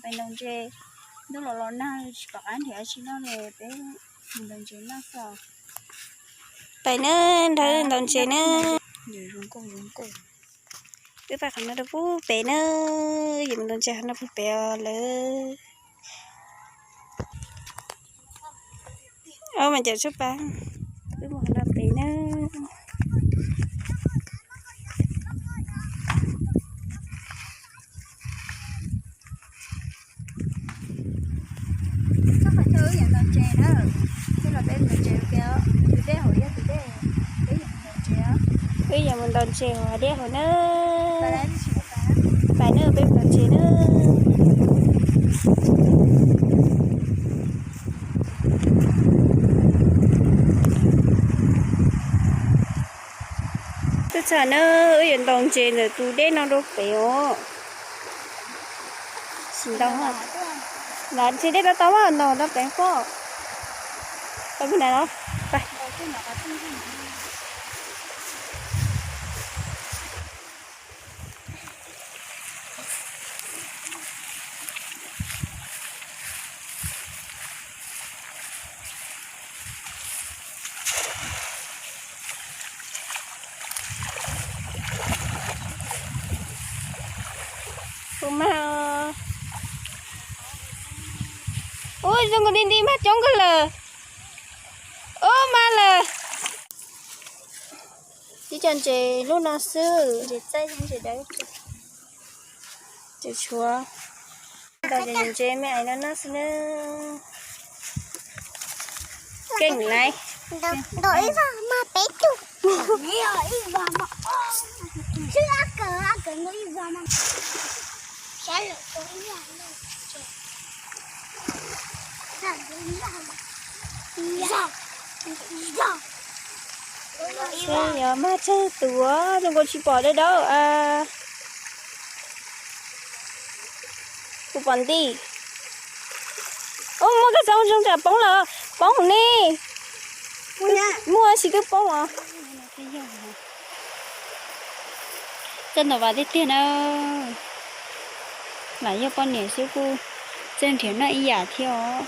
Pais ntaus ntses, ntuj los los nag tsis pom qab nrhiav tsis noj li, peb mus ntaus ntses noj xwb. Pais nawb, nrog ntaus ntses nawb. Wb pais qhov no rau pub pem nawb, yus mus ntaus ntses qhov no pub pem os lawm. Au, mas cawm tsuj pas, wb mus qhov no pem nawb. Wb yuav mus ntaus ntses hauv hav dej hauv nawb. Pais nawb, peb mus ntaus ntses nawb. Tuaj txog nawb, wb yuav ntaus ntses ntawm tus dej no rau pem os. Sim ntaus, ntses dej tau tau, ntaus ntaus pem pob. Peb mus na los, pais. Puas mag os? Ub, zoo nkaus li nti mag coob kawg lawm. Ub, mag lawm. Tib co ntses lub no xwb, ntses txaij, ntses dawb. Ces tshuav ntaus ntses me ais no noj xwb nawb. Keej laiv. Seb yog mag tsawg tus, zoo nkaus tsis pom dawb dawb. Kuv pom nti. Ub, muaj koj txoov zoo tsam poob lawm, poob ne. Muaj tsis twb poob os. Txawj ntaus vas tiag tiag na. Lam yog poj niam xwb kuj txawj nrhiav noj ib yam thiab os.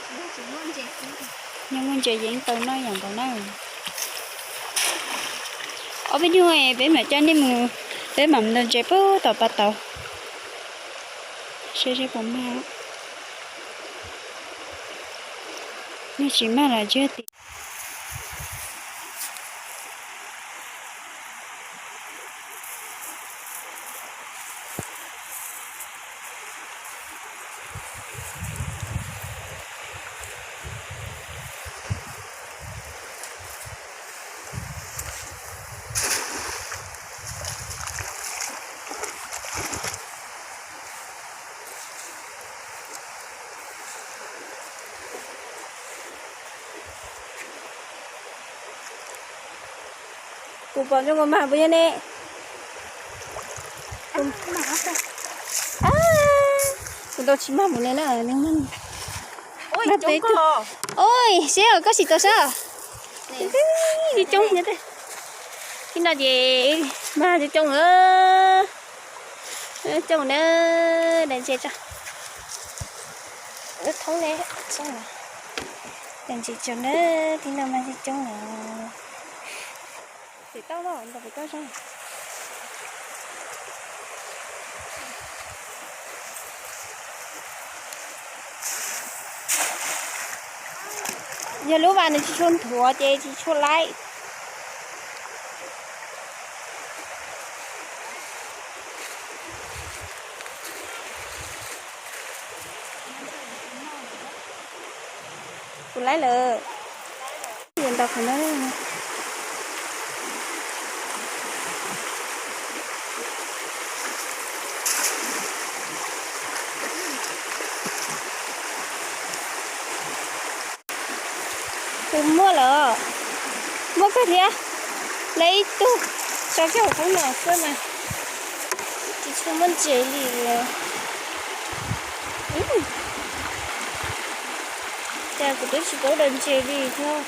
Yog muaj ntses yeej tau noj yam nkaus na. Ob peb hnub peb mam coj nej mus, peb mam ntaus ntses puag tom pas tauv. Seb seb puas mag. Yog tsis mag los ntsib tias. Kuv pom zoo nkaus mag puas yog ne? Kuv ntaus tsis mag mus ne na. Oj, seb koj tsis tau sab. Coob coob. Thib no ces mag coob coob. Coob na, daim ntses tso. Thoob ne, daim ntses tso na, thib no mag coob coob na. Pem toj, pem toj. Yog lub vas nws tsis tshua nthuav ces tsis tshua laib. Kuv laib lawm. Yuav ntaus qhov no. Kuv muaj lawm, muaj kawg thiab. Lawv ib tug tso kiag hauv qhov no xwb mas tsis tshua muaj ntses li. Cas kuv twb tsis paub daws ntses li thiab.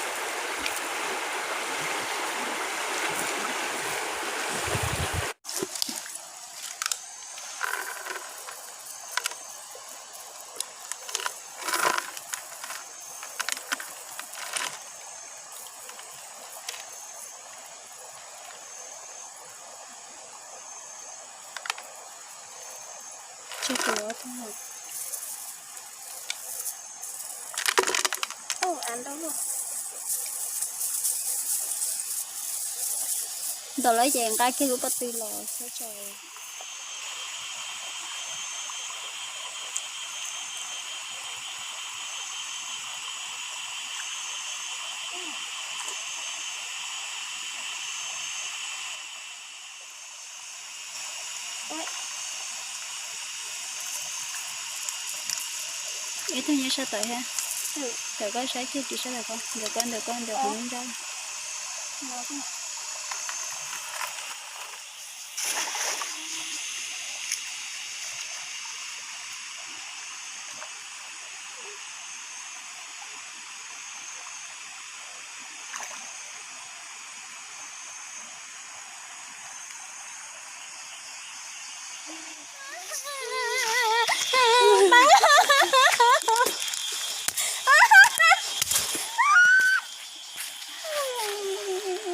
Tus ob tug. Ub, av ntau luaj. Ntau lawm ces nqa kiag lub pob tw los xwb tso. Ib tug nyob sab tod thiab. Tawm koj saib kiag ris sab tod ko, ntawm ko ntawm ko ntawm kuv lub nrab.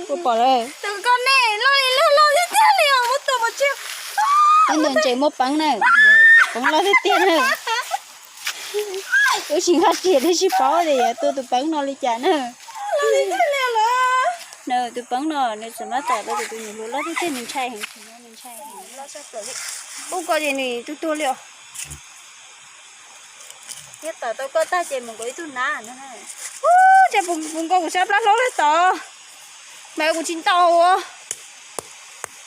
Puas pom lawm? Tus koj ne, loj li loj, loj tiag tiag li os, muab tua pov tseg. Tus ntawm ntses muaj peev na, peev loj tiag tiag na. Wb tsis nqa riam thiaj tsis paub tias yuav tua tus peev no li cas na. Tus peev no nws txawm mab tam rau tus nyuam hluas loj tiag tiag, nws ntshai heev, nws ntshai heev. Ub, koj ces nws tuag tuag li os. Nyob tom tau koj tag ces mus nkaus ib tug nab no. Ub, ces puas nkaus kuv sab plab hlob lawm tod. Mas kuv tsis ntaus.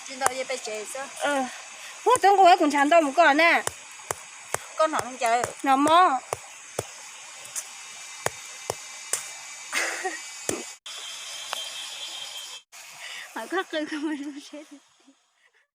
Tsis ntaus ces pem tsev xwb. Muab txob nqus kuv ntshav ntau mus koj na. Koj hnov zoo cas? Hnov mob. Hos koj qw koj mus zoo seb.